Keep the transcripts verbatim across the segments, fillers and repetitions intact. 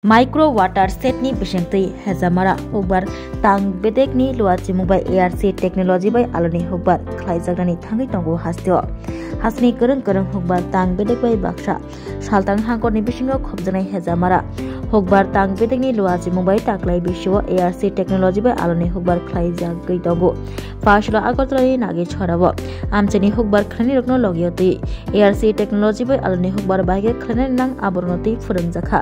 Micro water shed ni bisingtwi Hejamara hukbar tang bedekni luachimung bai A R C technology bai aloni hukbar khlaijaknani thangwi tongo hasteo. Hasteni kwrwng kwrwng hukbar tang bedek bai baksa saltang hangkorni bisingo khopjaknai Hejamara hukbar tang bedekni luachimung bai taklai bisio A R C technology bai aloni hukbar khlaijagwi tongo. Pashilo Agartala ni Nagi Chhorao amchini hukbar khlainai rokno logio twi A R C technology bai aloni hukbar bahai khe khlainani nang aborokno twi phwrwngjakha.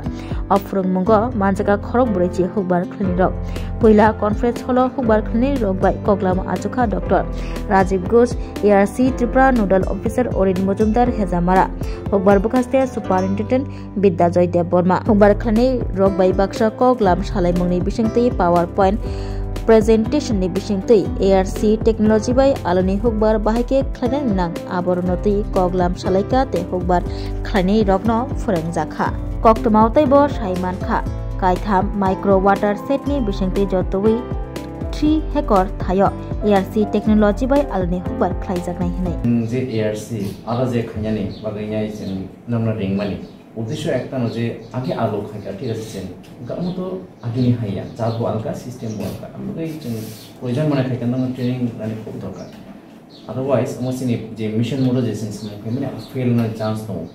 O phwrwngmungo manjakha khorok brwichi hukbar khlainai rok. Puila conference hall o hukbar khlainai rok bai koklama achukha Doctor Rajiv Ghosh, A R C Tripura Nodal Officer Orin Mojumdar Hejamara, hukbar bwkhaste Superintendent Bidya Joy Debbarma. Hukbar khlainai rok bai baksa kok lam salaimungni bisingtwi PowerPoint presentation ni bisingtwi A R C technology bai aloni hukbar bahai khe khlainani nang aborokno twi kok lam salaikha tei hukbar khlainai rokno phwrwngjakha. Koktwmao teibo sai mankha, kaitham micro water shed ni bisingtwi jotoi three hekor thaio A R C technology bai aloni hukbar khlaijaknai hinwi. Nwng je A R C aro je khainani bagwi nai chwng nokno ringmani. Uddesho ektano je age alo khaikha, thik ase, chwng wngkha omo to agini haiya, chal bo alka, system bo alka. Amtwi chwng proyojon mane khaikha, nokno training nani khub dorkar. Otherwise, omo chini je mission model je chwng samung khaimani, abo fail wngnani chance tongo.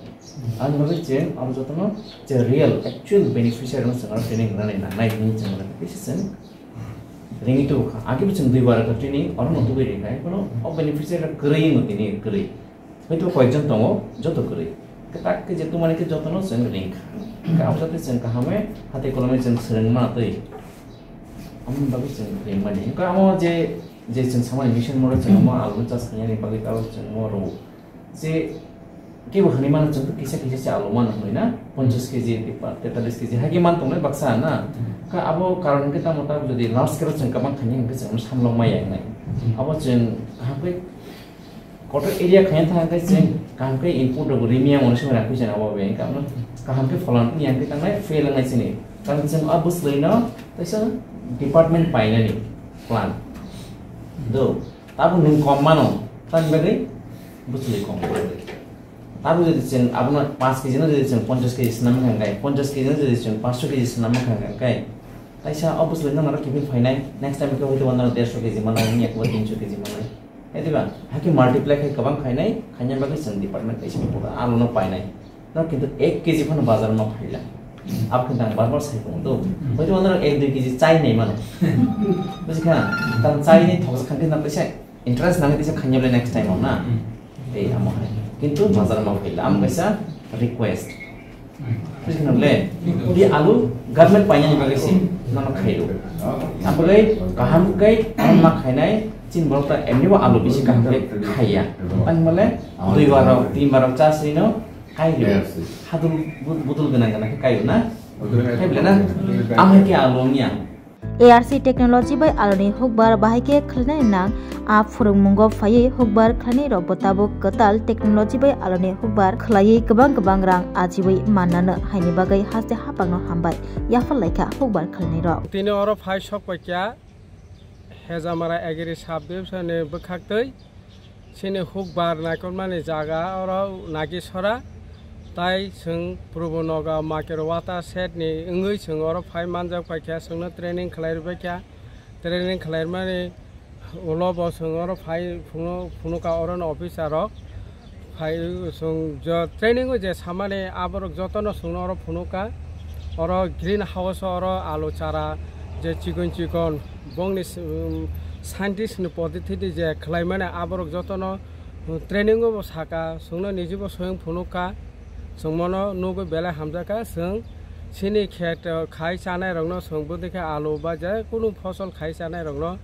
Ani bagwi chwng abo jotono je real, actual beneficiary no chwng aro training rwnani nangnai hwnwi chwng rwkha. Bisi chwng ringwi tubukha. Age bo chwng dui bar kha training, oro no tubui ringkha. Kono o beneficiary rok kwrwi wngwi tini kwrwi. Hoito koyekjon tongo, joto kwrwi. Kwtak khe je tumani khe jotono chwng ringkha. Hwnkhe abo jate chwng kaham khe hatai kolomwi chwng swrwngma twi. Amoni bagwi chwng ringmani. Hwnkhe amo je, je chwng samani mission model chwng omo aloni chas khainani bagwi tabuk chwng omo rwo. Je kebo hwnwi mano chwng kisa kisa se alo mano hwnwi na, ponchas kg, tetalis kg hai khe man tongnai baksa na. Hwnkhe abo karon hwnkhe tamo tabuk jodi large scale o chwng kwbang khainai hwnkhe chwng samlok maya wngnai. Abo chwng kaham khe kotor area khaina thang khe chwng kaham khe input rok rimya mano se rakhi chwng abo be kaham khe phola wngya hwnkhe tangnai fail wngnai chini. Karon chwng a bwswlwi no teisa department painani plan. Do. Tabuk nwng kom mano, tamni bagwi bwswlwi kom. Tabuk jodi chwng abono panch kg no jodi chwng ponchas kg swnam wngkha hwnkhe, ponchas kg no jodi chwng panchsho kg swnam wngkha hwnkhe, kaisa o bwswlwi no norok kebin phainai, next time khe hoito bono dersho kg manai, wngya khe bo tinsho kg manai. Hai diba? Hakhe multiply khai kwbang khainai, khaina bagwi chwng department kaisa alono painai. No, kintu ek kg phano bazar ma phaila. Abo khe tang bar bar sai tongo to. Hoito norok ek dui kg chai nai mano. Buji kha? Tang chai nai thoksa khan khe na kaisa interest nang kaisa khanya le next time na. Ei amo hai. Kintu bazar ma phaila. Amo kaisa request. Buji kha le? Di alu government painani bagwi si nono khailo. Abo le kaham kai ma khainai chin borok ta emni bo alu bisi kaham kai khaiya. Ani male dui bar rok, tin bar rok cha sino. Kairw. Yes. Hadul bu-, budul gwnang gwnang khe kairw na? Budul gwnang. Hai bwle na? Am hai khe alo wngya. A R C technology bai aloni hukbar bahai khe khlainani nang a phwrwngmungo phaiwi hukbar khlainai rokbo tabuk kwtal technology bai aloni hukbar khlaiwi kwbang kwbang rang ajiwi mannano haini bagwi haste haphangno hambai yaphar laikha hukbar khlainai rok. Tini oro phai sok paikha. Hejamara Agri Sub Division ni bwkhaktwi chini hukbar naikolmani jaga oro Nagisora, tai chwng Probo Noga Makero Water Shed ni wngwi chwng oro phai manjak paikha, chwngno training khlai rwbaikha. Training khlaimani ulo bo chwng oro phai phunukha oro ni officer rok. Phai chwng jo training o je samani aborok jotono chwngno oro phunukha. Oro green house o oro alu chara je chikon chikon bongni s-, um, scientist ni podhiti di je khlaimani aborok jotono, um, training o bo saka, chwngno niji bo swng phunukha. Chwng mono nugwi belai hamjakha, chwng chini khet, uh, khai chanai rokno chwng bwdikhe alu ba je kunu phosol khai chanai rokno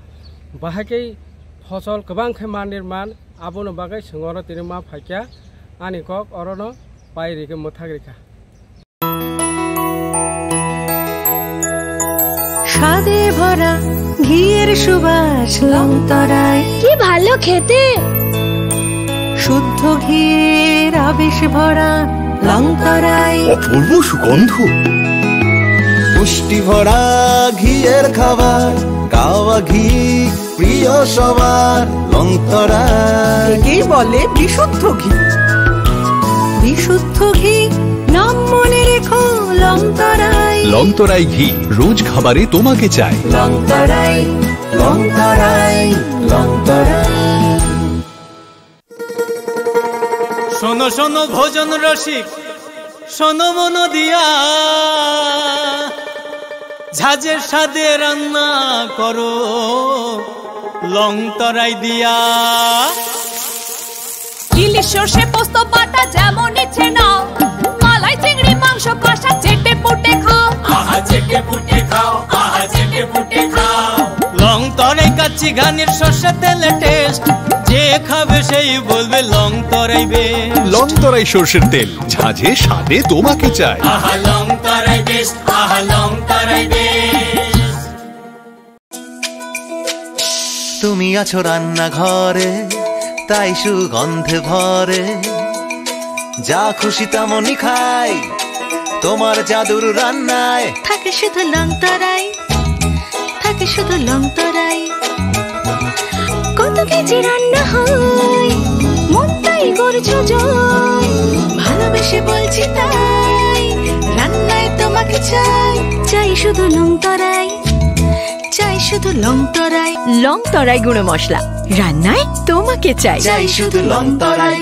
bahai khe phosol kwbang khe mandir man. Aboni bagwi chwng oro tini ma phaikha, ani kok orono pai rikhe mwthak rikha. স্বাদে ভরা ঘিয়ের সুবাস লংতরায়। কি ভালো খেতে! শুদ্ধ ঘিয়ের আবেশ ভরা লংতরায়। অপূর্ব সুগন্ধ। পুষ্টি ভরা ঘিয়ের খাবার, গাওয়া ঘি প্রিয় সবার, লংতরায়। একেই বলে বিশুদ্ধ ঘি। বিশুদ্ধ ঘি, নাম মনে রেখো, লংতরায়। লংতরাই ঘি, রোজ খাবারে তোমাকে চাই। লংতরাই, লংতরাই, লংতরাই। শোনো শোনো ভোজন রসিক, শোনো মন দিয়া, ঝাঁঝের স্বাদে রান্না করো লংতরাই দিয়া। ইলিশ সর্ষে পোস্ত বাটা যেমন ইচ্ছে নাও, মালাই চিংড়ি মাংস কষা চেটে পুটে খাও। আহা চেটে পুটে খাও, আহা চেটে পুটে খাও। লংতরাই কাচ্চি ঘানির সর্ষে তেলে টেস্ট, যে খাবে সেই বলবে লংতরাই বেস্ট। লংতরাই সর্ষের তেল, ঝাঁঝে স্বাদে তোমাকে চাই। আহা লংতরাই বেস্ট, আহা লংতরাই বেস্ট। তুমি আছো রান্নাঘরে, তাই সুগন্ধে ভরে। যা খুশি তেমনই খাই তোমার জাদুর রান্নায়। থাকে শুধু লংতরাই, থাকে শুধু লংতরাই। কত কেজি রান্না হয়, মনটাই করছো জয়। ভালোবেসে বলছি তাই, রান্নায় তোমাকে চাই। চাই শুধু লংতরাই, চাই শুধু লংতরাই। লংতরাই গুঁড়ো মশলা, রান্নায় তোমাকে চাই। চাই শুধু লংতরাই।